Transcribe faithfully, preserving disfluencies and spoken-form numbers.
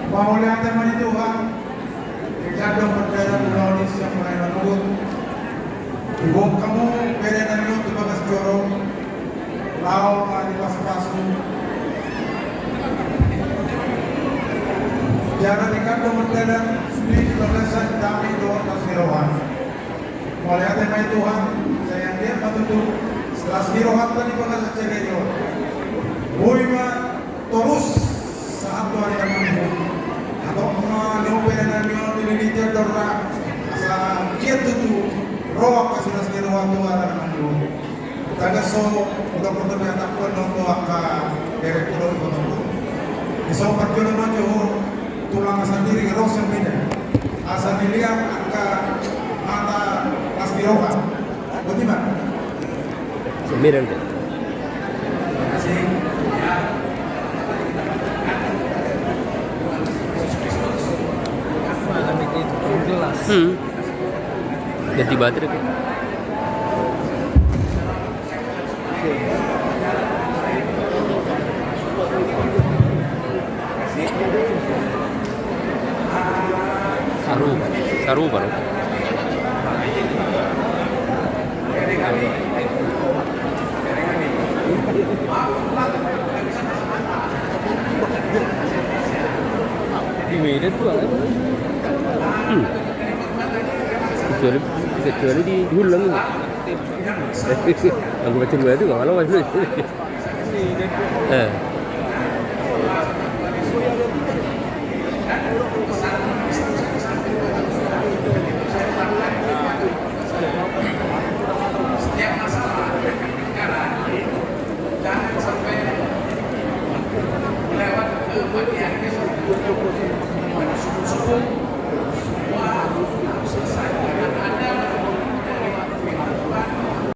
Mauliate ma di Tuhan, di kandang perdana pulau di siang mulai manurut. Diboan hamu bere nami on tu bagas joro, laho ma di pasupasu. Jala di kandang perdana sude di bagasan dame dohot las ni roha. Mauliate ma di Tuhan, sai anggiat ma tutu las ni rohanta di bagasan sadari on. Boi ma torus sahat tu ari na mangihut. Hatop ma ni on bere nami on dililiti andorna, asa anggiat tutu ro angka silas ni roha tu ari na mangihut. Tagan so, hudok-hudok ma hatop on tu angka bere pulo i potong. Di so parjolo ma jo tulang sandiri ro sian Medan. Asa dilehon angka hata las ni roha. Boti ma. Sembilan deh. Hmm. Ganti baterai tuh. Saru, saru baru. Di Medan tuh, ah. Hmm. Kecuali, kecuali di, di Hulang. Aku baca dua itu, kalau masih. Eh. Setiap masalah, jangan sampai lewat ke bagian suku-suku.